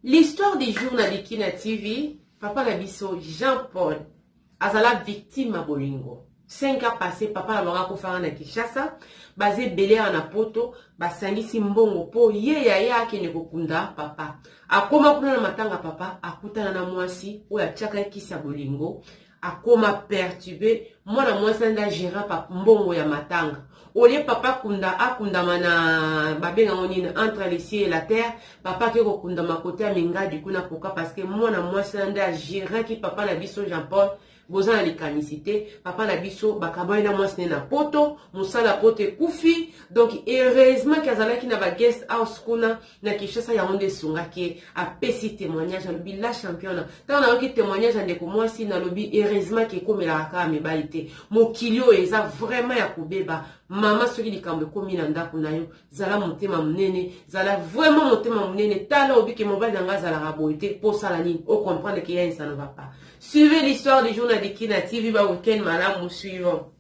L'histoire du jour na Dikina TV, papa na biso Jean Paul azala victime ya bolingo. 5 ans passé papa na bango akufaka na Kinshasa, baza ebele awa na poto, basangisi mbongo po ye yaya akende kokunda papa. Akoma kuna na matanga papa, akutana na mwasi oyo atiaka ye kisi ya bolingo, akoma perturbe mwana mwasi nde agera mbongo ya matanga olie papa kunda akundama na babenga ngo nini entre le ciel et la terre papa ake kokundama kote ya mingadi kuna pourquoi parce que mwana mwasi nde ageraki papa na biso Jean Paul boza na likanisi te papa na biso bakabwani na mwasi ne na poto mosala poto ekufi donc heureusement ke azalaki na ba guest house kuna na Kinshasa yango nde esungaki ye apesi témoignage alobi la championa ntango nayoki témoignage ya ndeko mwasi nalobi heureusement ke ekomelaka kaka mibali te mokili oyo eza vraiment ya kobeba mama soki likambo ekomi na ndako na yo zala motema monene zala vraiment motema monene tala obike mobali na ngai azalaka boye te mpo osala nini ocomprendre ke ya ça ne va pas suivez l'histoire du jour na dikina tv ba week-end malamu suivant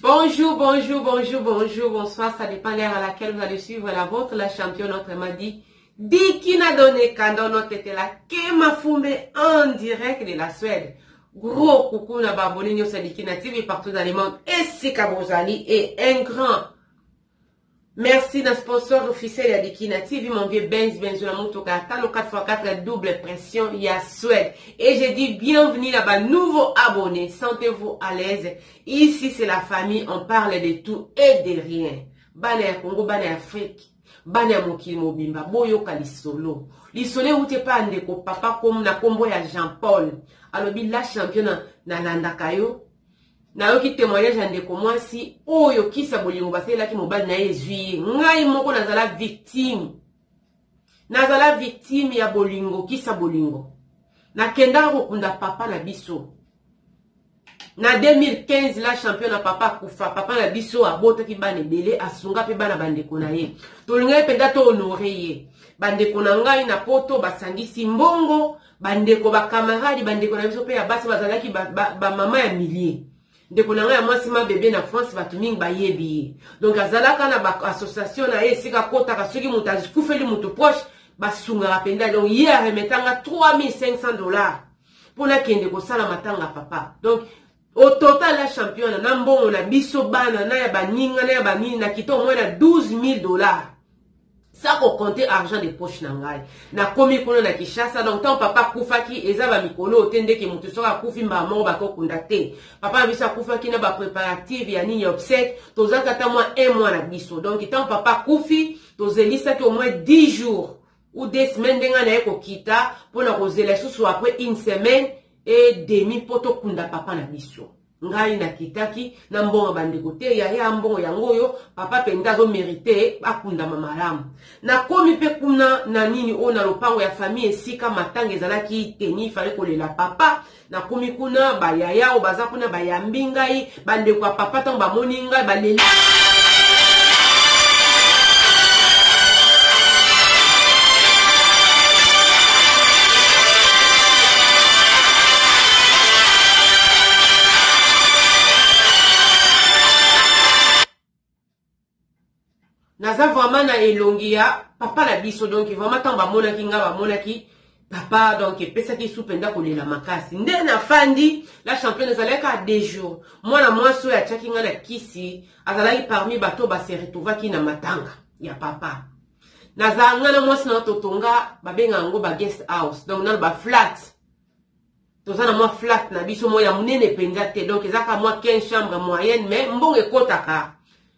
Bonjour, bonjour, bonjour, bonjour, bonsoir. Ça dépend l'heure à laquelle vous allez suivre la vôtre, la championne, autrement dit. Dikina Donné Kando, notre la Kema Fumbe en direct de la Suède. Gros coucou na ba abonné nyonso ya Dikina TV partout dans le monde. Esika bozali et un grand Merci na sponsor officiel ya Dikina TV, mon vieux Benz Benz na motoka talo 4x4 double pression ya Suède. Et je dis bienvenue là-bas, nouveaux abonnés, sentez-vous à l'aise. Ici c'est la famille, on parle de tout et de rien. Bana ya Congo, bana ya Afrique, bana ya mokili mobimba, boyoka lisolo. Lisolo euti epai ya ndeko papa kom na kombo ya Jean Paul. Alobi la championne nalandaka yo nayoki témoignage ya ndeko mwasi oyo kisi ya bolingo basalelaki mobali na ye ezwi ye ngai moko nazala victime nazala victime ya bolingo kisi ya bolingo nakendaka kokunda papa na biso na 2015 la champion na papa akufa papa na biso abotaki bana ebele asunga mpe bana bandeko na ye tolingaki mpenza tohonore ye bandeko na ngai na poto basangisi mbongo bandeko bakamaradi bandeko na biso mpe ya basi bazalaki bamama ba, ba ya milie ndeko na ngai ya mwasi ma bebe na france bato mingi bayebi ye donc azalaka na baassociation na ye esika akotaka soki moto akufeli moto proche basungaka mpenza donc ye aremetanga 3500 dollars mpo nakende kosala matanga papa donc au total la championa na mbongo na biso bana na ya baninga na ya banini na kita au moins na 12000 dollars sa kocompte argent de poche na ngai nakomi kuna na kinshasa donc ntango papa akufaki eza bamikolo oyo te ndeke moto soki akufi mbala moko bakokunda te papa na biso akufaki na bapréparative ya nini ya obsèque tozalaki ata mwa un mois na biso donc ntango papa akufi tozelisaki au moins 10 jours ou deux semaines ndenge naye kokita mpo na kozela lisusu après une semaine et demi mpo tokunda papa na biso ngai nakitaki na mbongo bandeko te yaya mbongo yango oyo papa mpenza azomerite akundama malamu nakomi mpe kuna na nini oyo na lopango ya famille esika matanga ezalaki teni fale kolela papa nakomi kuna bayaya oyo baza kuna bayambi ngai bandeko ya papa ntango bamoni ngai baleli naza vraiment na elongi ya papa na biso donc vraiment ntango bamonaki nga bamonaki papa donc epesaki su mpenza kolela makasi nde nafandi la championne ezalaki kaka deux jours mwana mwasi oyo atiaki nga na kisi azalaki parmi bato base retrouvaki na matanga ya papa nazala nga na mwasi na totonga babenga yango ba guest house donc nano ba flat toza na mwa flat na biso moko ya monene mpenza te donc eza kaka mwa 15 chambre moyenne mais mbongo ekotaka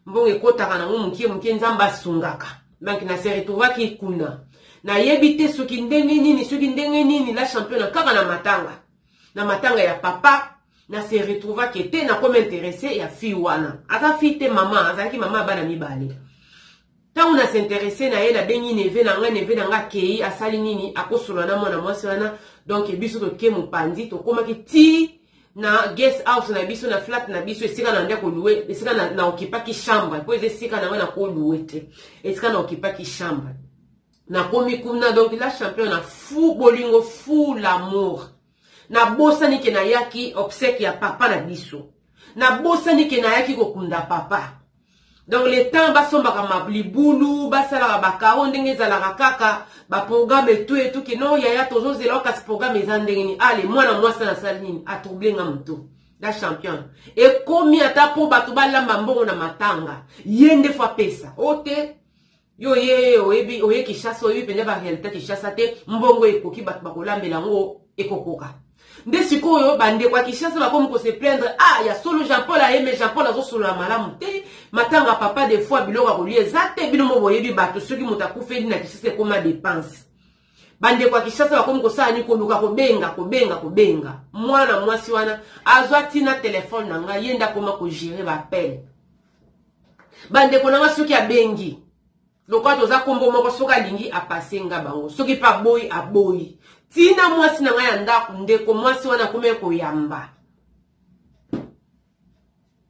mbongo ekotaka nango mokie mokie nzambe asungaka donc na se retrouvaki kuna nayebi te soki ndenge nini soki ndenge nini la championa kaka na matanga na matanga ya papa na se retrouvaki te nakomi interesse ya fille wana aza fille te mama azalaki mama ya bana mibale. Ntango na s'interesse na ye, nabengi neve na ngai, neve na ngai akei, asali nini, akosolola na mwana mwasi wana. Donc biso toke mopanzi, tokomaki ti na guest house na biso, na flat na biso, esika na nde kolouer, esika na, na okipaki chambre, mpo eza esika na ngai na kolouer te, esika na okipaki chambre. Nakomi kuna, donc la championne na fou bolingo, fou l'amour. Nabosani ke nayaki obsèque ya papa na biso, nabosani ke nayaki kokunda papa. Donc le temps basombaka libulu, basalaka bakaro ndenge ezalaka kaka baprogramme etu etu ke non yaya tozozela, kasi programme eza ndenge nini? Ale mwana mwasi nasali nini, atroubler nga motu. La championne, ekomi ata mpo bato balamba mbongo na matanga, ye nde fo apesa o te. Yo ye oyebi, oye Kinshasa, oyebi mpenza baréalité Kinshasa te. Mbongo ekoki, bato bakolambela yango ekokoka nde. Sikoyo bandeko ya Kinshasa bakomi kose plaindre: ah, ya solo Jean Paul aye, mais Jean Paul azosolola malamu te. Matanga papa, des fois biloko ya kolia eza te. Bino mo boyebi bato, soki moto akufeli na Kinshasa, ekoma dépense. Bandeko ya Kinshasa bakomi kosala nini? Koluka kobenga, kobenga, kobenga. Mwana mwasi wana azwa ntina telefone na ngai, ye nde akoma kogérer baappels. Bandeko na nga, soki abengi, lokola toza nkombo moko, soki alingi apase nga bango, soki mpe aboyi, aboyi. Ntina mwasi na ngai ya ndako, ndeko mwasi wana akomi koyamba,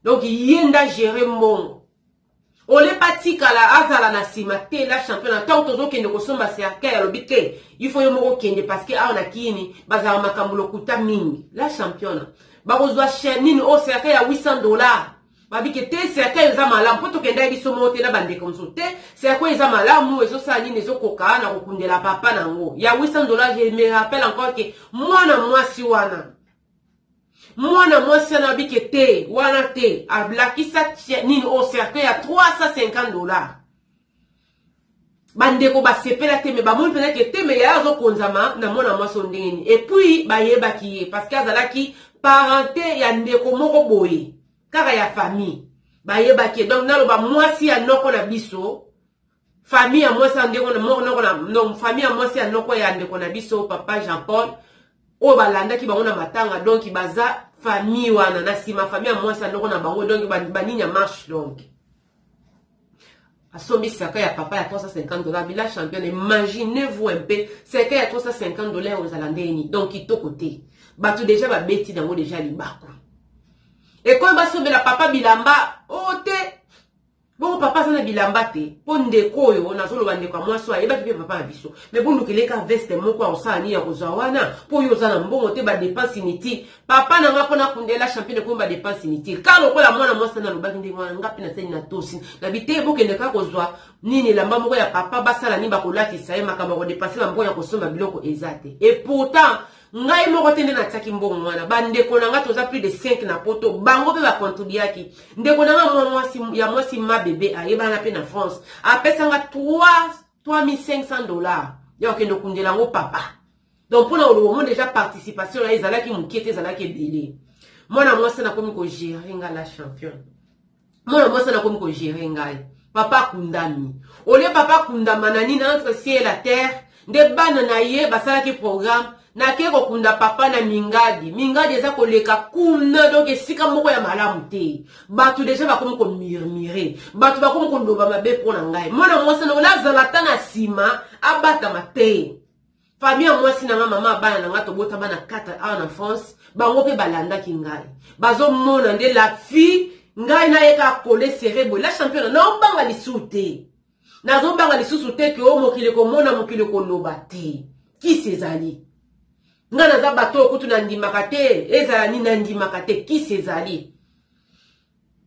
donc ye nde agérer mbongo. Ole batikala azala na nsima te. La championne, ntango tozokende kosomba cercueil, alobi te, il faut yo moko okende, parce que awa na kini bazala makambo lokuta mingi. La championne, bakozwa chaîne nini oyo, cercueil ya 800 $. Babike te, cercueil eza malamu mpo tokenda biso moko te na bandeko mosusu te. Cercueil eza malamu, ezosala nini, ezokoka na kokundela papa na yango ya 800 $. Je me rappelle encore ke mwana mwasi wana, mwana mwasi wana abike te, wana te, alakisa nini oyo, cercueil ya 350 $. Bandeko basepela te, me bamoni mpenza ke te, me yaya azokonzama na mwana mwasi oyo ndenge nini? Et puis bayebaki ye parce que azalaki parenté ya ndeko moko boye kaka ya famille, bayebaki ye. Donc naloba mwasi ya noko na biso, famille ya mwasi ya ndeko noko na, non, famille ya mwasi ya noko ya ndeko na biso papa Jean Paul oyo balandaki bango na matanga. Donc baza famille wana na nsima, famille ya mwasi ya noko na bango, donc banini ya marche. Donc asombi cercueil ya papa ya 350 $. Bila championne, imaginez-vous un peu, cercueil ya 350 $ ozala ndeni? Donc kitoko te. Bato déjà babeti nango déjà libaku. Ekomi basombela papa bilamba o te, bongo papa aza na bilamba te, mpo ndeko oyo nazoloba, ndeko ya mwasi oyo ayebaki mpe papa na biso, me bolukeleka veste moko ya kosala nini, ya kozwa wana, mpo oyo oza na mbongo te, badépenses inutile. Papa na nga mpona kundela championne, ekomi badépenses inutile. Ka lokola mwana mwasi wana alobaki ndenge wana, nga mpe nasali na tosi nabi te, bokende kaka kozwa nini, elamba moko ya papa, basala nini, bakolatisa ye. Makambo ya kodépenser bambongo ya kosomba biloko eza te. Et pourtant ngai moko te nde natiaki mbongo wana. Bandeko na ngai, toza plus de 5 na Poto, bango mpe bacontribuaki. Ndeko na ngai mwa mwasi ya mwasi mabebe ayebana mpe na France, apesanga 3500 $ ya kokende okundela yango papa. Donc mpona koloba mo déjà participation na ye ezalaki moke te, ezalaki ebele. Mwana mwasi nakomi kogérer ngai, la championne, mwana mwasi nakomi kogérer ngai. Papa akundami, olie papa akundama na nini, entre ciel et la terre. Nde bana na ye basalaki programme, nake kokunda papa na Mingadi. Mingadi eza koleka kuna, donc esika moko ya malamu te. Bato déjà bakomi komurmurer, bato bakomi koloba mabe mpo na ngai. Mwana mwasi nango nazala ata na nsima, abatama te. Famille ya mwasi na nga, mama ya bana na nga, tobota bana 4 awa na France, bango mpe balandaki ngai, bazomona nde la fille ngai nayeka coller serré boye. La championne, naobanga lisusu te, nazobanga lisusu te ke o mokili komona, mokili koloba te. Kisi ezali, ngai naza bato oyo kutu nandimaka te, ezala nini, nandimaka te. Kisi ezali.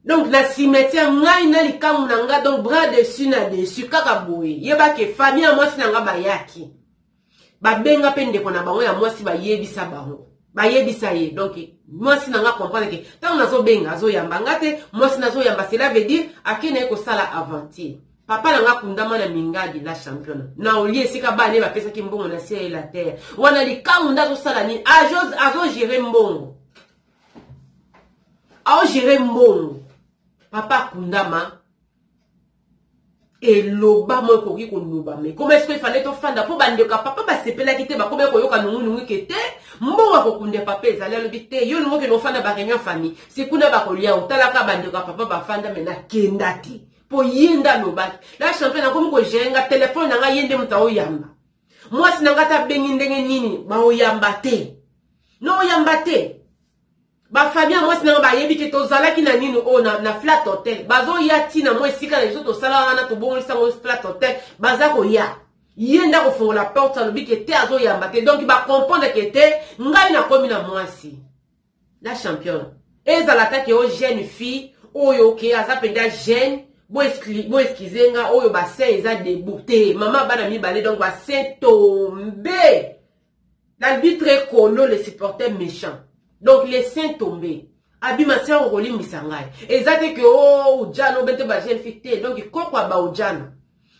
Donc na cimetière, ngai na likambo na nga, donc bras dessus na dessus kaka boye. Yebake famille ya mwasi na nga bayaki, babenga mpe ndeko na bango ya mwasi, bayebisa bango, bayebisa ye. Donc mwasi na nga comprendre ke ntango nazobenga, azoyamba nga te, mwasi nazoyamba, cela veut dire ake na ye kosala aventure. Papa na nga kundama na Mingadi. La championne, na olie esika bana ye bapesaki mbongo na ciel et la terre wana, likambo nde azosala nini, azogérer mbongo, aogérer mbongo. Papa akundama, eloba mo ekoki koloba, me koma eske efale tofanda mpo bandeko ya papa basepelaki te. Bakomi koyoka nungunungu ke te, mbongo ya kokunda papa ezali. Alobi te, yo lingo okende ofanda baréunion famille, si kuna bakolia, otalaka bandeko ya papa bafanda. Me nakenda te. Mpo ye nde alobaki. La championne akomi kogere nga telefone na ngai, ye nde moto aoyamba. Mwasi na ngai ata abengi ndenge nini, baoyamba te. Naoyamba te. Bafamille ya mwasi na ngai bayebi ke tozalaki na nini oyo na flat hotel. Bazoya ntina mwa esika na biso tosala wana, tobongolisa yango flat hotel, baza koya. Ye nde akofongola porte, alobi ke te azoyamba te. Donc bacomprendre ke te ngai nakomi na mwasi. La championne, ezala ata ke o jeune fille oyo ke aza mpenza jeune, boexcuse nga, oyo bassin eza debout te, mama bana mibale, donc bassin tombe. L'arbitre ekolo, le supporter méchant, donc les seins tombé. Abima se okolimbisa ngai, eza te ke o ujana obe te ba jeune fille te. Donc koko aba ujana,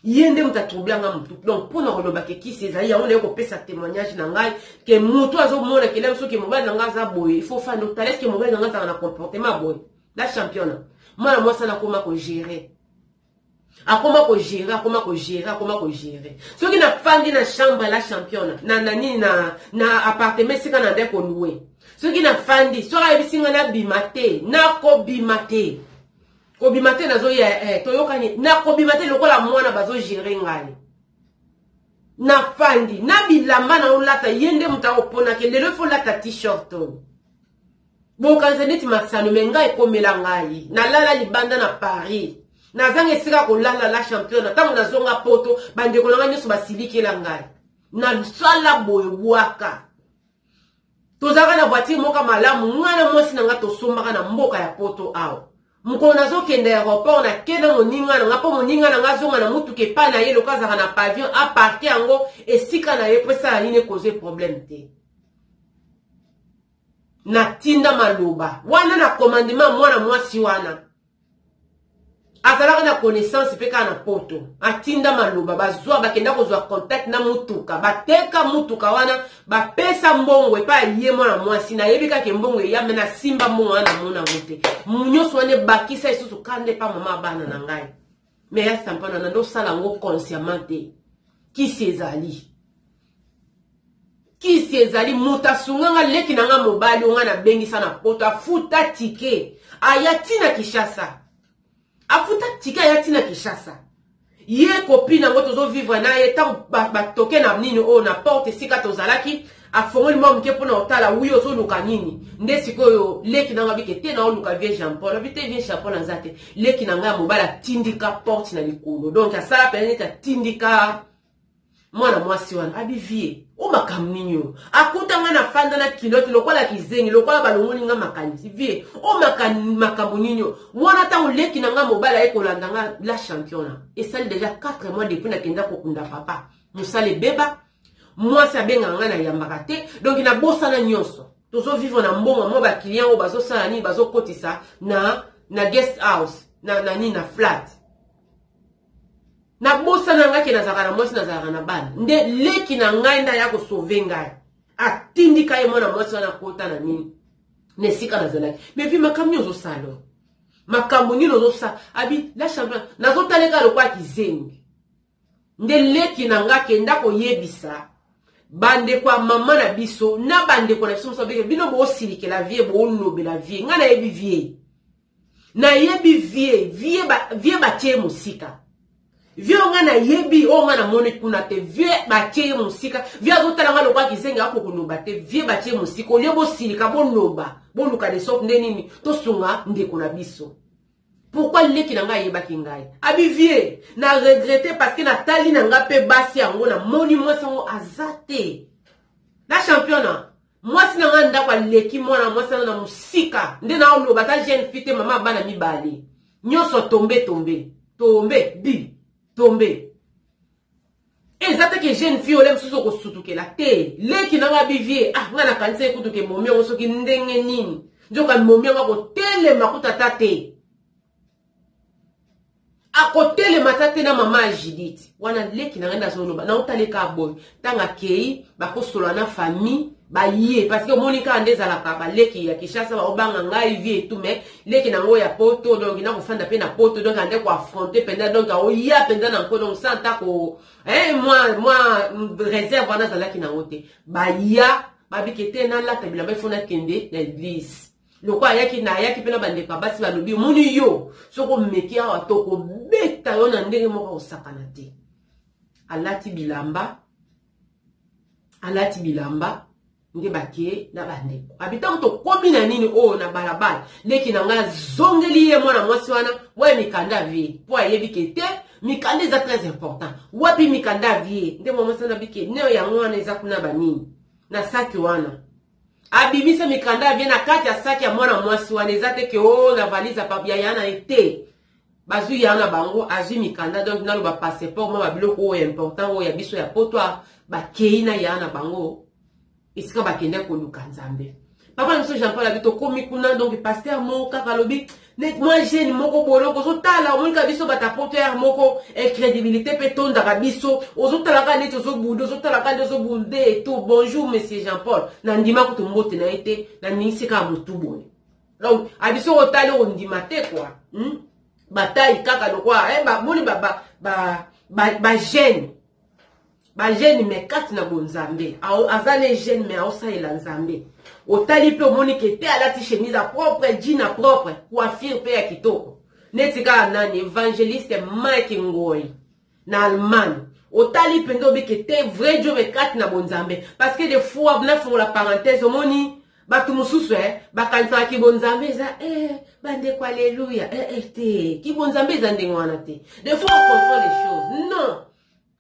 ye nde moto atrouble nga motu. Donc mpona koloba ke kisi ezali yango, naye kopesa témoignage na ngai ke motu azomona kelem soki mobali na ngai aza boye, il faut fanda otala eske mobali na ngai azalaka na comportement boye. La championne, mwana mwasi ana akoma kogere, akoma kogere, akoma kogere, akoma kogere. Soki nafandi na chambre, la championne, na nini, na appartement esika na nde kolue, soki nafandi, soki ayebisi ngai nabima te, nakobima te. Kobima te, nazoya toyokani, nakobima te. Lokola mwana bazogere ngai, nafandi na bilamba na olata, ye nde moto akoponake lelo ifo olata t-shirt oyo. Bokanisa neti masano, me ngai ekomela ngai nalala libanda na Paris, nazanga esika kolala. La championne, ntango nazonga Poto, bandeko na ngai nyonso basilikela ngai. Nasala boye bwaka, tozalaka na voiture moko malamu, ngai na mwasi na ngai tosombaka na mboka ya Poto awa. Mokolo nazokende aéroport, nakende moninga na ngai, mpo moninga na ngai azonga na mutuka epai na ye, lokola azalaka na pavillon, aparke yango esika na ye, mpo esala nini, ekozwe problème te. Natinda maloba wana na commandement. Mwana mwasi wana azalaka na connaissance mpe kaka na Poto. Atinda maloba, bazwa, bakenda kozwa contact na mutuka, bateka mutuka wana, bapesa mbongo epai ye mwana mwasi. Nayebi kaka mbongo eya, me nasimba mbongo wana, namona yango te. Nyonso wana ebakisa lisusu kanda epa mama bana na ngai. Me ya sampana na ndosala yango consciemment te. Kisi ezali, kisi ezali. Moto asunganga, leki na nga mobali oyo nga nabengisa na Poto, afuta ticket aya ntina Kinshasa, afuta ticket aya ntina Kinshasa. Ye copine yango tozovivre na ye, ntango batoke na nini oyo na porte esika tozalaki, afongoli mwa moke mpona kotala wi ozoluka nini. Nde sikoyo leki nanga bike te, naoluka vieux Jean Paul. Abi te, vieux Jean Paul aza te. Leki na ngai ya mobali atindika porte na likolo, donc asala pene neti atindika mwana mwasi wana. Abi vieux, o makambo nini oyo? Akuta ngai nafanda na kilote lokola kizengi, lokola balongoli nga makanisi. Vieux, o makambo nini oyo wana? Ntango leki na ngai mobali aye kolanda nga, la championnat, esali déjà 4 mois depuis nakenda kokunda papa. Mosala ebeba, mwasi abengaka ngai, nayambaka te, donc nabosana nyonso. Tozovivre na mbongo mwa baclient oyo bazosala nini, bazokotisa na guest house, na nini, na flat. Nabosana ngai ke nazalaka na mwasi, nazalaka na bana. Nde leki na ngai nde aya kosauve ngai, atindika ye mwana mwasi wana akota na nini, na esika nazalaki. Mais vieux, makambo nini ozosala? Makambo nini ozosala? Abi la champion, nazotaleka lokola kizengi. Nde leki na ngai akenda koyebisa bandeko ya mama na biso na bandeko na biso mosusu, abeke bino boosilikela vieux, boolobela vieux. Ngai nayebi vieux, nayebi vieux. Vieux batie mosika. Vieux oyo ngai nayebi, oyo ngai namoni kuna te, vieux batie ye mosika. Vieux azotala ngai lokola kizengi, akokoloba te. Vieux batie mosika. Olie bosilika, boloba, boluka de sorte nde nini tosunga ndeko na biso. Pourquoi leki na ngai ayebaki ngai? Abi vieux, na regrette parce que natali na ngai mpe basi yango, namoni mwasi yango aza te. La championnat, mwasi na ngai ndako aleki mwana mwasi wana na mosika. Nde naoloba, aza jeune fille te, mama bana mibale, nyonso tombe, tombe, tombe, bi tombe. Eza te ke jeune fille ole mosusu okosutukela te. Leki na ngai bivie, ah, ngai nakanisa ye kutu ke momi yango soki ndenge nini, nzoka momi yango akotelema kuta ata te, akotelema ata te na mama ya Judith wana. Leki na ngai nde azoloba, naotaleka boye. Ntango akei, bakosola na famille baye, parce que omoni kaka nde ezalaka, baleki ya Kinshasa baobanga ngai vieux etu, mais leki nango ya Poto, donc nakofanda mpe na Poto, donc ande koaffronte mpenza, donc aoya mpenza na nko, donc sans ta ko mwa réserve wana azalaki nango te. Baya, babike te, nalata bilamba, ifo nakende na église. Lokola ayaki na ayaki mpe na bandeko ya basi, balobi omoni yo soki omeki awa tokobeta yo na ndenge moko kosakana te. Alati bilamba, alati bilamba nde bakee na bandeko. Abi ntango tokomi na nini oyo na balabala, leki na ngai azongeli ye mwana mwasi wana waye mikanda vie, mpo ayebi ke te mikanda eza très important. Wapi mikanda vie? Nde mwa mwasi wana abike ne yango wana eza kuna banini na saki wana. Abimisa mikanda ya vie na kati ya saki ya mwana mwasi wana. Eza te ke o na valise ya ya na ye te. Bazwi ya na bango, azwi mikanda, donc naloba passeport, mwa babiloko oyo important oyo ya biso ya poto. Bakei na ya na bango esika bakende koluka Nzambe. Papa na biso Jean Paul abi tokomi kuna, donc pasteur moko kaka alobi net mwa jeune moko boloko ozotala, omonika biso bato poto yare moko incrédibilité mpe tondaka biso, ozotalaka neti ozobunde, ozotalaka nde ozobunde et tout. Bonjour monsieur Jean Paul, nandima kutu mbote na ye te, naningisi kaka motu boye. Donc abi soki otali okondima te kua, Batai kaka lokwa eh, bamoni ba jeune, ba jeune, mais kati na bonzambe aza ne jeune, mais aosalela Nzambe. Otali mpe omoni ke te alati chemise ya propre, jean ya propre, coiffure mpe ya kitoko, neti kaka nani, évangéliste Mike Ngoi na Allemagne. Otali mpenza, obike te vrai job kati na bonzambe. Parce que des fois, nafongola parenthèse, omoni bato mosusu bakanisaka kibonzambe eza bandeko aleluya te. Kibonzambe eza ndenge wana te. Des fois on comprend les choses, non,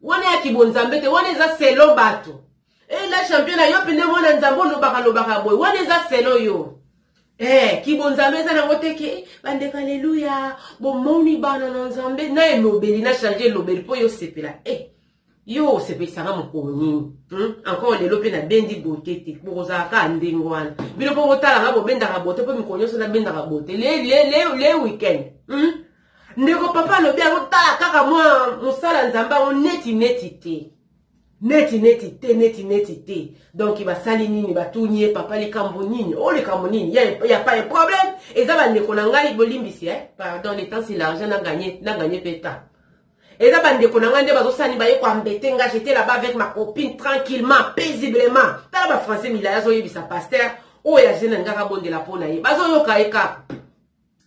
wana ya kibonzambe te, wana eza selon bato. La champion, yo pene mwana Nzambe, olobaka lobaka boye, wana eza selon yo. Kibonzambe eza nango te ke bandeko aleluya, bomoni bana na Nzambe na elobeli na change elobeli mpo yo osepela. Yo osepelisanga mokolo nini? Encore lelo mpe nabendi bote te, bokozala kaka ndenge wana bino mpo botalanga bobendaka bote, mpo mikolo nyonso nabendaka bote le weekend. Ndeko papa alobi yango, tala kaka mwa mosala Nzambe yango neti neti te, neti neti te, neti neti te. Donc basali nini? Batuni ye papa likambo nini o likambo nini? Ya pas un problème, eza bandeko na ngai, bolimbisi, pardon, le temps c'est l'argent, na gagné, na gagné mpe temps. Eza bandeko na ngai nde bazosani, baye koembêter nga. J'étais là-bas avec ma copine tranquillement, paisiblement. Tala bafrançais milai azoyebisa pasteur oyo ya jeune ngaka abondela mpo na ye, bazoyoka ye kaka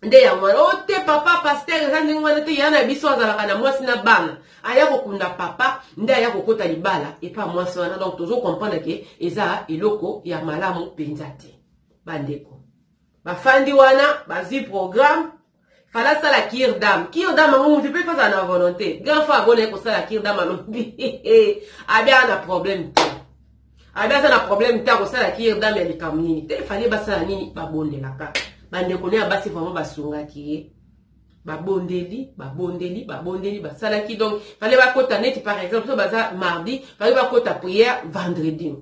nde yango wana. O te papa pasteur, eza ndenge wana te. Ya na biso azalaka na mwasi na bana, aya kokunda papa nde aya kokota libala epa mwasi wana. Donc tozocomprendre ke eza eloko ya malamu mpenza te. Bandeko bafandi wana, bazwi programme, fala asala cure d'âme. Cure d'âme yango, mutu mpe azala na volonté. Grand frère abona ye kosala cure d'âme, alobi abi aza na problème te, abi aza na problème te, akosala cure d'âme ya likambo nini te. Fallait basala nini? Babondelaka. Bandeko ne ya basi vraiment basungaki ye, babondeli, babondeli, babondeli, basalaki. Donc fallait bakota neti par exemple so baza mardi, fallait bakota prière vendredi.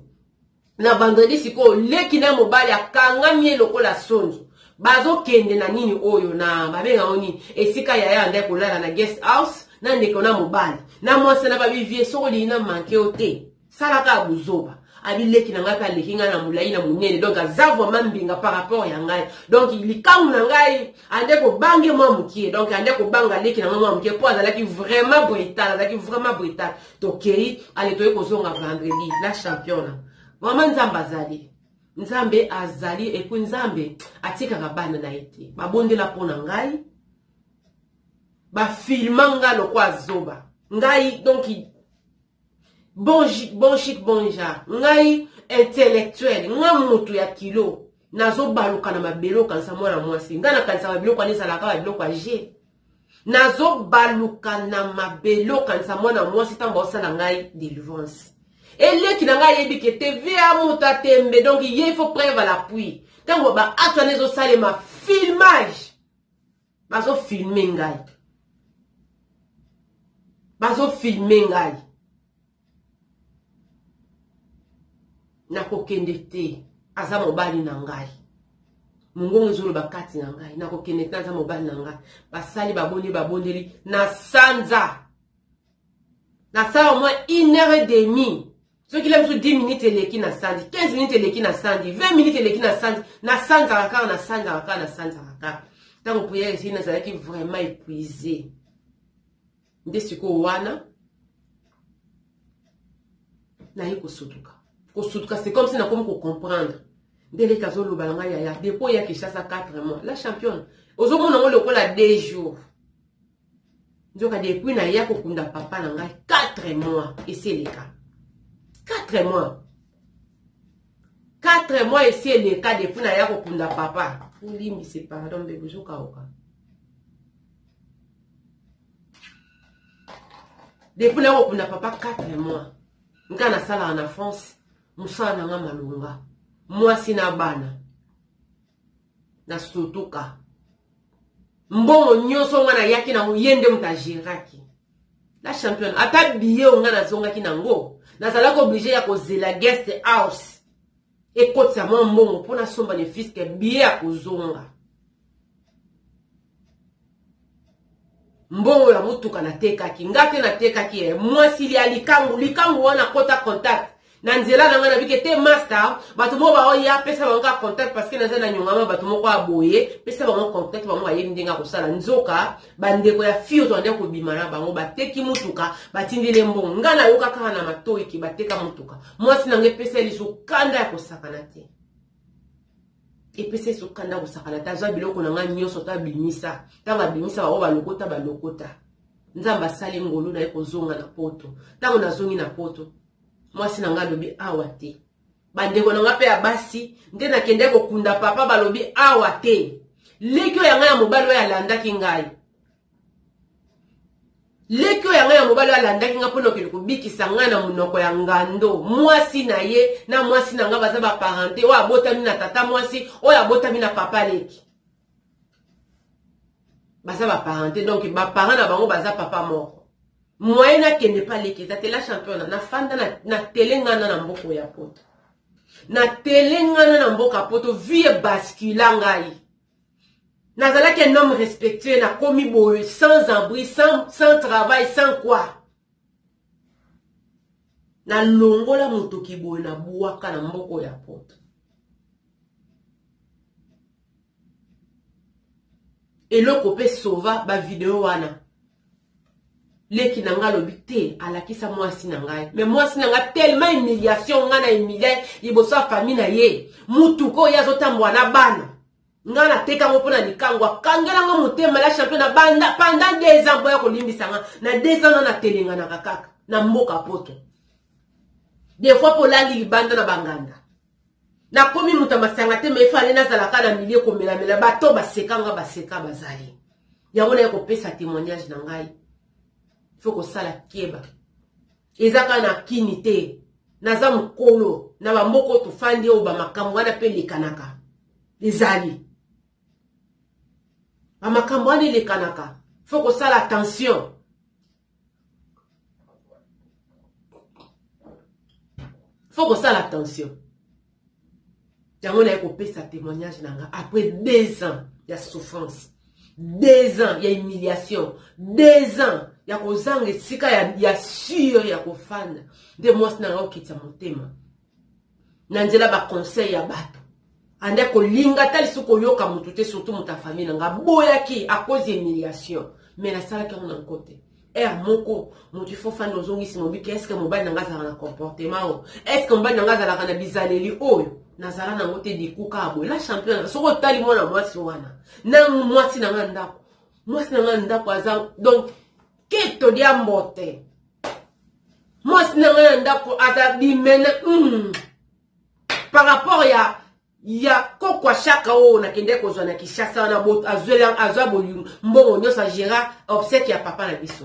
Na vendredi sikoyo, leki na mobali akangami ye lokola sonzo. Bazokende na nini oyo na babengango nini, esika yaya ande kolala na guest house na ndeko na mobali na mwasi na babivie. Soki olingi na manke yo te, salaka ya buzoba. Abileki na ngai mpe aleki ngai na molai na monene, donc aza vraiment mbinga par rapport ya ngai. Donc likambo na ngai ande kobange mwa mokie, donc ande kobanga leki na ngai mwa mokie, mpo azalaki vraiment brutal, azalaki vraiment brutal. Tokei, ale toyei kozonga vendredi. La championa, vraiment Nzambe azali, Nzambe azali, et puis Nzambe atikaka bana na ye te. Babondela mpo na ngai, bafilma ngai lokwa zoba ngai. Donc bon, bon chic, bon genre, ngai intellectuel, nga moto ya kilo, nazobaluka na mabele, okanisa mwana mwasi. Ngai nakanisaka biloko wana ezalaka babiloko ya g. Nazobaluka na mabele, okanisa mwana mwasi. Ntango baosala ngai délivrance, eleki na ngai ayebi ke te vie ya moto atembe, donc ye il faut preuve à l'appui. Ntango baacte wana ezosalema, filmage, bazofilme ngai, bazofilme ngai. Nakokende te, aza mobali na ngai. Mongongo ezoloba kati na ngai, nakokende te, aza mobali na ngai. Basali, babondeli, babondeli na sanza, nasala au moins une heure et demie, soki la biso 10 minutes eleki na sandi, 15 minutes eleki na sandi, 20 minutes eleki na sandi, nasanzaka kaka, nasanzaka kaka, nasanzaka kaka. Ntango prière esili, nazalaki vraiment épuisé. Nde sikoyo wana naye kosutuka, kosutuka, c'est comme si nakomi kocomprendre. Nde leki azoloba na ngai, yaya, depuis oya Kinshasa 4 mois, la championne, ozomona yango lokola 2 jours. Nzoka depuis naya kokunda papa na ngai 4 mois esi eleka. 4 mois. 4 mois esi eleka depuis naya kokunda papa. Olimbise pardon bebe, ozokauka. Depuis naya kokunda papa 4 mois. Nga nasalaka na France, mosala na nga malonga. Mwasi na bana. Na sotoka. Mbongo nyonso nga nayaki nango, ye nde moto agéraki. La championne, ata billet oyo nga nazongaki nango, nazalaki obligé ya kozela guest house ekotisa mwa mbongo mpo nasomba ne fiske billet ya kozonga. Mbongo ya motuka natekaki, nga te natekaki ye, mwasi ya likangu, likangu wana kota contact na nzela na ngai nabike te master, bato moko baoya pesa bango kaka contact parce que naza na nyongama, bato moko ya boye pesa bango contact, bango bayebi ndenge ya kosala. Nzoka bandeko ya fio tobandaki kobima na bango, bateki motuka, batindeli mbongo. Ngai nayoka kaka na matoi ke bateka motuka. Mwasi na ngai epesa ye lisusu kanda ya kosakana te, epesa ye lisusu kanda ya kosakana te. Azwa biloko na ngai nyonso to abimisa, ntango abimisa bango balokota balokota. Nzambe asali ngolu na ye kozonga na poto. Ntango nazongi na poto, mwasi na ngai alobi awa te. Bandeko na ngai mpe ya basi nde nakende kokunda papa, balobi awa te. Leki oyo ya ngai ya mobali oyo alandaki ngai, leki oyo ya ngai ya mobali oyo alandaki ngai mpona okende kobikisa ngai na monoko ya ngando. Mwasi na ye na mwasi na ngai baza baparente, oyo abotami na tata mwasi, oyo abotami na papa leki, baza baparente, donc baparent na bango baza papa moko. Moyen nakende pa leki eza te. La championne, nafanda na telengana na mboka ya poto, na telengana na mboka poto, vie bascula ngai. Nazalaki un homme respectueux, nakomi boye sans abri, sans travail, sans quoi. Nalongola motoki boye, nabwaka na mboka ya poto. Eloko mpe sova ba video wana. Leki na ngai alobi te, alakisa mwasi na ngai. Mais mwasi na ngai tellement humiliation, ngai na humilia liboso ya famille na ye. Mutuka oyo azotambola na bana, ngai nateka yango mpona likango, akangela nga motema. La champion, na banda pendant 2 ans boya kolimbisa nga. Na 2 ans nga natelenganaka kaka na mboka poto. Des fois mpo olali libanda na banganda. Nakomi moto ya masanga te, mais efale nazalaka na milieu komelamela, bato baseka nga, baseka bazali. Yango naye kopesa témoignage na ngai. Faut kosala keba. Eza kaka na kini te. Naza mokolo na bamboka oyo tofandi oyo bamakambo wana mpe elekanaka. Ezali bamakambo wana elekanaka. Faut kosala attention. Faut kosala attention. Yango naye kopesa témoignage na nga après 2 ans ya souffrance, 2 ans ya humiliation, 2 ans ya kozanga esika ya sûr ya kofanda. Nde mwasi na nga okitisa motema na nzela ba conseil ya bato, ande kolinga ta lisusu koyoka motu te, surtout moto ya famille na nga aboyaki à cause ya humiliation. Mais nasalaki yango na nkote heure moko moto ifo fanda ozongisi mobiki. Est-ce que mobali na nga azalaka na comportement oyo? Est-ce que mobali na nga azalaka na bizaleli oyo nazala nango te? Likuka ya boye, la championne, soki otali mwana mwasi wana na mwasi na nga ndako, mwasi na nga ndako aza donc keto dia mbote. Mwasi na nga na ndako aza bimena par rapport ya kokwa shaka oyo nakende kozwa na Kinshasa wana, azwa bolingo mbongo nyonso, agéra obsèque ya papa na biso.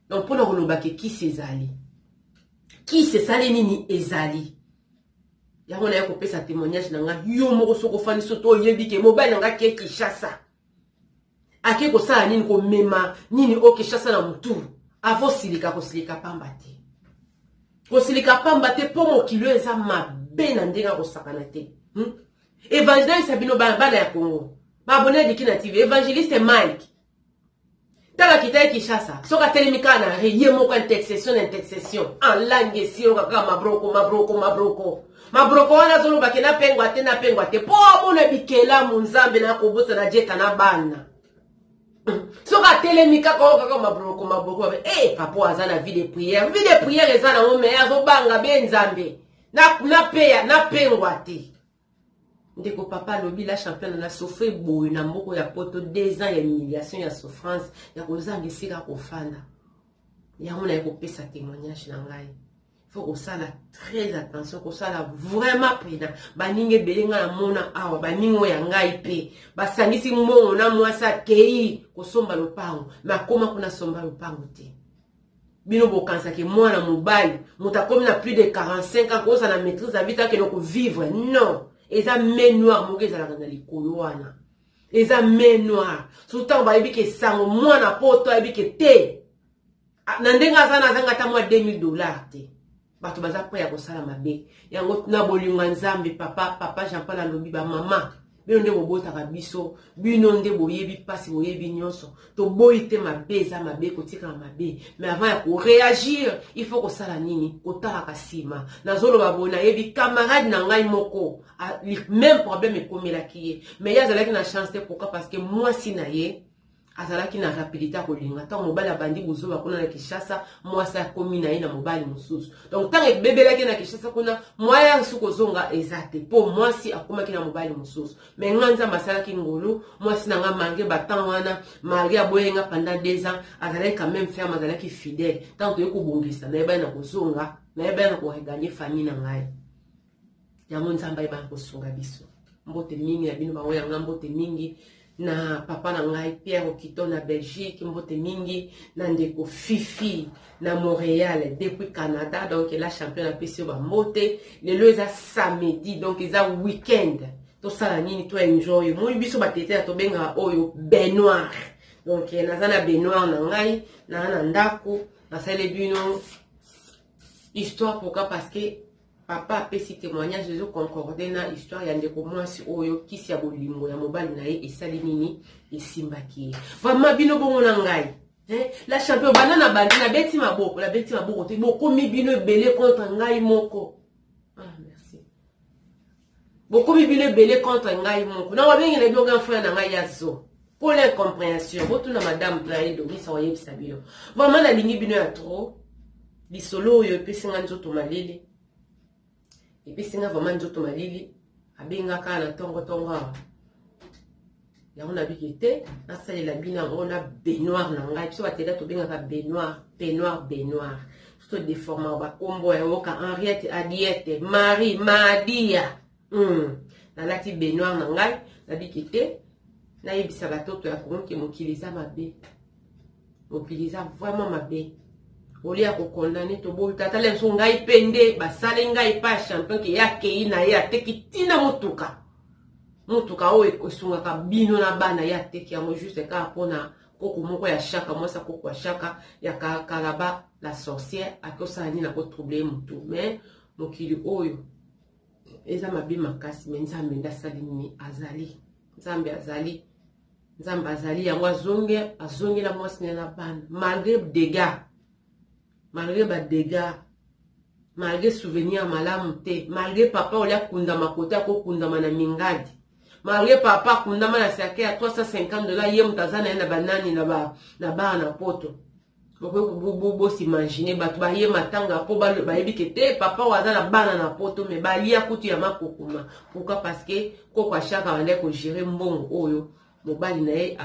Donc mpona koloba ke kisi ezali, kisi esali nini ezali. Yango naye kopesa témoignage na ngai. Yo moko soki ofandi, so to oyebi ke mobali na ngai ke Kinshasa ake kosala nini, komema nini oyo Kinshasa na motu, avo silika, kosilika pamba te, kosilika pamba te, mpo mokili oyo eza mabe na ndenge akosakana te. Évangéliste bino bana ya Congo, baabonné ya Dikina TV, évangéliste Mike, ntango akitaki Kinshasa, soki atelemi kaka na re ye moko, intercession na intercession en langue, esiyoka kaka mabroko mabroko mabroko mabroko wana azolobake napengwa te, napengwa te, mpo amona bikelamu Nzambe na kobosana jeta na bana. Soki atelemi kaka oyo kaka mabroko mabroko, papa aza na vie de prière, vie de prière eza nango, mais azobanga be Nzambe. Napeya, napengwa te. Ndeko papa alobi la championne na souffrir boye na moko ya poto, 2 ans ya humiliation, ya souffrance, ya kozanga esika kofanda. Yango naye kopesa témoignage na ngai. Faut kosala très attention, kosala vraiment prudent. Baninga ebele ngai namona awa, baninga oyo ya ngai mpe basangisi mbongo na mwasi, akei kosomba lopango, me akoma kuna somba lopango te. Bino bokanisaki mwana mobali, moto akomi na plus de 45 ans, kozala na maîtrise ya vie, akende kovivre. Non, eza main noire moko ezalaka na likolo wana, eza main noire. Surtout ntango bayebi ke sango mwana poto ayebi ke te na ndenge aza na azanga ata mwa 2000 $ te, bato baza prêt ya kosala mabe. Yango na bolingo ya Nzambe, papa Jean Paul alobi: bamama, bino nde bobotaka biso, bino nde boyebi mpasi, boyebi nyonso. Toboyi te, mabe eza mabe, kotikala mabe, mais avant ya koréagir, il faut kosala nini? Kotalaka nsima. Nazoloba boye, nayebi camarade na ngai moko, même problème ekomelaki ye, mais ye azalaki na chance te. Pourquoi? Parce que mwasi na ye azalaki na rapidité ya kolinga. Ntango mobali abandi bozoba kuna na Kinshasa, mwasi akomi na ye na mobali mosusu. Donc ntango ebebelaki na Kinshasa kuna, mwaya nsu kozonga eza te, mpo mwasi akomaki na mobali mosusu. Mais nga, Nzambe asalaki ngolu, mwasi na nga, malgré batemps wana, malgré aboyai nga pendant 2 ans, azalaki quand même ferme, azalaki fidèle. Ntango toyei kobongisa, nayebani na kozonga, nayebani na koregagner famille na ngai. Yango Nzambe ayebana kosunga biso. Mbote mingi na bino bango yanga, mbote mingi na papa na ngai Pierre Okito na Belgique, mbote mingi na ndeko Fifi na Montréal depuis Canada. Donc la championne apesi yo bambote. Lelo eza samedi, donc eza weekend. Tosala nini? To enjoy. Moi, biso batete ya tobengaka oyo baignoire. Donc naza na baignoire na ngai, naa na ndako, nasali bino histoire. Pourquoi? Parce que papa apesi témoignage, ezoconcorde na histoire ya ndeko mwasi oyo kisi ya bolingo ya mobali na ye esali nini? Esimbaki ye. Vraiment, bino bongo na ngai, eh? La champion, banda na bandi, nabeti maboko, nabeti maboko te, bokomi bino ebele contre ngai moko. Ah, merci. Bokomi bino ebele contre ngai moko. Na babengi na bino grand frère na ngai ya zo mpo l'incompréhension. Botuna madame Playe Dorisa, oyebisa bino. Vraiment, nalingi bino ya trop. Lisolo oyo epesi nga nzoto malili, epesi nga vraiment nzoto malili. Abengaka na ntongo-ntongo awa, yango nabiki te nasalela bino yango na baignoire na ngai. Biso batela tobengaka baignoire, peignoir, baignoire. So todeformaka bakombo ya yoka Henriette, Adiete, Marie, Madia. Nalati baignoire na ngai, nabiki te nayebisa batoto ya Kongo ke mokili eza mabe, mokili eza vraiment mabe. Olia kokondane, toboyi. Tata le mosusu, ngai mpe nde basali ngai pa champion ke ye akei na ye, ateki ntina motuka, motuka oyo esungaka bino na bana, ye ateki yango juste kaka mpona koko moko ya shaka, mwasi akoko ya shaka ya Kalaba la sorcière. Akosala nini? Akotroubler motu. Mais mokili oyo eza mabe makasi. Mais Nzambe nde asali nini? Azali Nzambe, azali Nzambe, azali. Yango azonge, azongela mwasi na ye na bana, malgré dégâts, malgré badégâts, malgré souvenir malamu te, malgré papa olia akundama kote akokundama na mingadi, malgré papa akundama na cercueil ya 350 $, ye moto aza na ye na banani na bana na poto. Bos'imaginer, bato baye matanga mpo bayebi ke te papa oyo aza na bana na poto, mais balia kutu ya makokuma. Pourquoi? Parce que koko ashaka bandaki kogérer mbongo oyo mobali na ye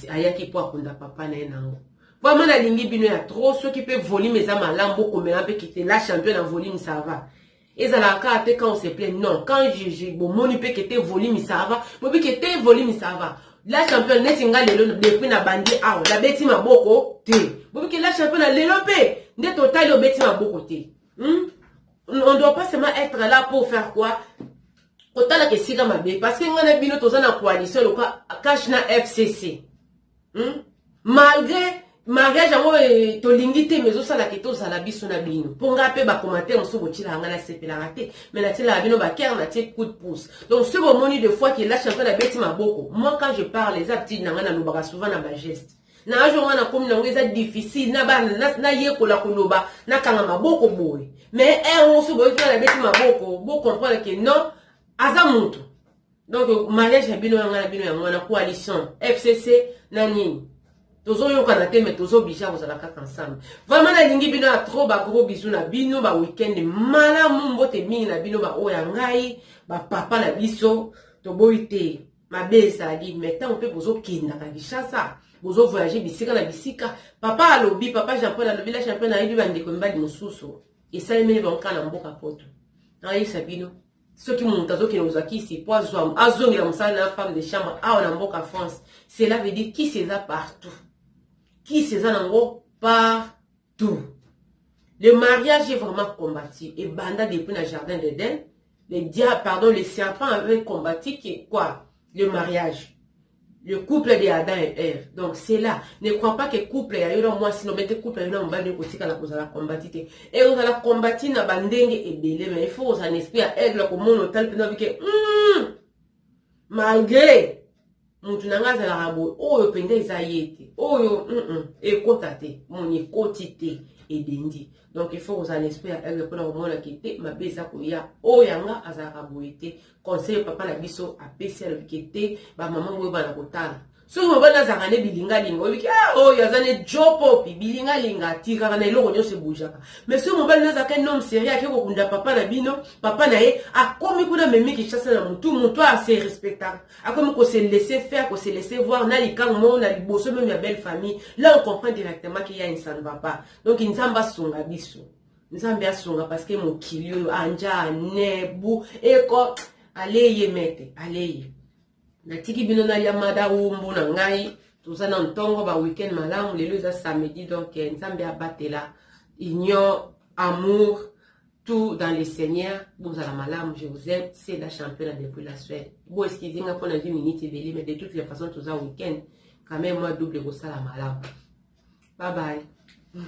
ayaki mpo akunda papa na ye nango. Vraiment, nalingi bino ya trop. Soki mpe volume eza malamu, bokomela mpe kite la champion na volume, ça va. Ezalaka kaka te quand on se plaît, non. Quand je bomoni mpe ke te volume, ça va, bobi ke te volume, ça va. La championne, neti nga lelo, depuis na bandi awa, nabeti maboko te. Bobi ke la championne lelo mpe nde totali obeti maboko te, On doit pas seulement être là pour faire quoi? Kotalaka esika mabe. Parce que ngai na bino toza na coalition lokwa cash na FCC, Malgré mariage yango tolingi te, mais ezosalaka tozala biso na bino. Mpo ngai mpe bacommentaire mosusu botielaka ngai, nasepelaka te, mais natielaka bino bacœur, natie coup de pouce. Donc soki bomoni de fois ke la championne abeti maboko, moi quand je parle, eza petite na ngai, nalobaka souvent na bageste. Na age nga nakomi nango, eza difficile na bana nayekola koloba, nakanga maboko boye. Mais heure ngo so boyoki nga nabeti maboko, bocomprendre ke non, aza motu. Donc mariage ya bino, yanga na bino, yango wana coalition FCC na nini. Tozoyokana te, mais tozo obligé kozala kaka ensemble. Vraiment nalingi bino ya trop, ba gros bisous na bino, ba week-end malamu, mbote mingi na bino ba oyo ya ngai, ba papa na biso, toboyi te. Mabe ezali, mais ntango mpe bozokendaka Kinshasa, bozovoyage bisika na bisika, papa alobi, papa Jean Paul alobi, la championne ayebi bandeko mibali mosusu esalemeli bango kaka na mboka poto. Nayebisa bino, soki moto azokende kozwa kisi po azwa azongela mosala na femme de chambre awa na mboka France, cela veut dire kisi eza partout, kisi eza nango partout. Le mariage est vraiment combattu ebanda depuis na jardin d'Eden. Le diable, pardon, le serpent avait combattu que quoi? Le mariage, le couple de Adam et Ève. Donc c'est là. Ne crois pas que couple ya yo na mwasi no bete couple ya yo na mobali kotikala kozala combattu te. Et ozala combattu na bandenge ebele, mais il faut ozala na esprit ya aigle komona otali mpenza bike malgré mutu na ngai azalaka boye, oyo mpenza eza ye te, oyo ekota te, moni ekoti te, edendi. Donc il faut kozala na esprit ya aigle mpona komona ke te mabe eza koya, oyo yanga azalaka boye te. Conseil papa na biso apesi, alobi ke te, bamama boyo bana kotala soki mobali azalaka ne bilingalinga, oyebi ke oyo aza ne jopopi bilingalinga, atikaka na eloko nyonso ebujaka. Mais soki mobali nazalaka un homme sérieux, ake kokunda papa na bino, papa na ye akomi kuna, memi Kinshasa na motu, motu ase respectaka, akomi kose laisser faire, kose laisser voir na likango moko na liboso même ya belle famille, là on comprend directement qu'il y a une, ça ne va pas. Donc Nzambe asunga biso, Nzambe asunga, parce que mokili oyo anja nebu eko aleye mete aleye. Natiki bino nalia mada wumbu na ngai, toza na ntongo, ba weekend malamu, lelo eza samedi. Donc Nzambe abatela union, amour, tout dans le Seigneur. Bozala malamu, je vous aime, c'est la championne depuis la Suède. Bo excusez nga mpona 10 minutes ebele, mais de toutes les façons toza weekend quand même, moi double kosala malamu. Bye bye.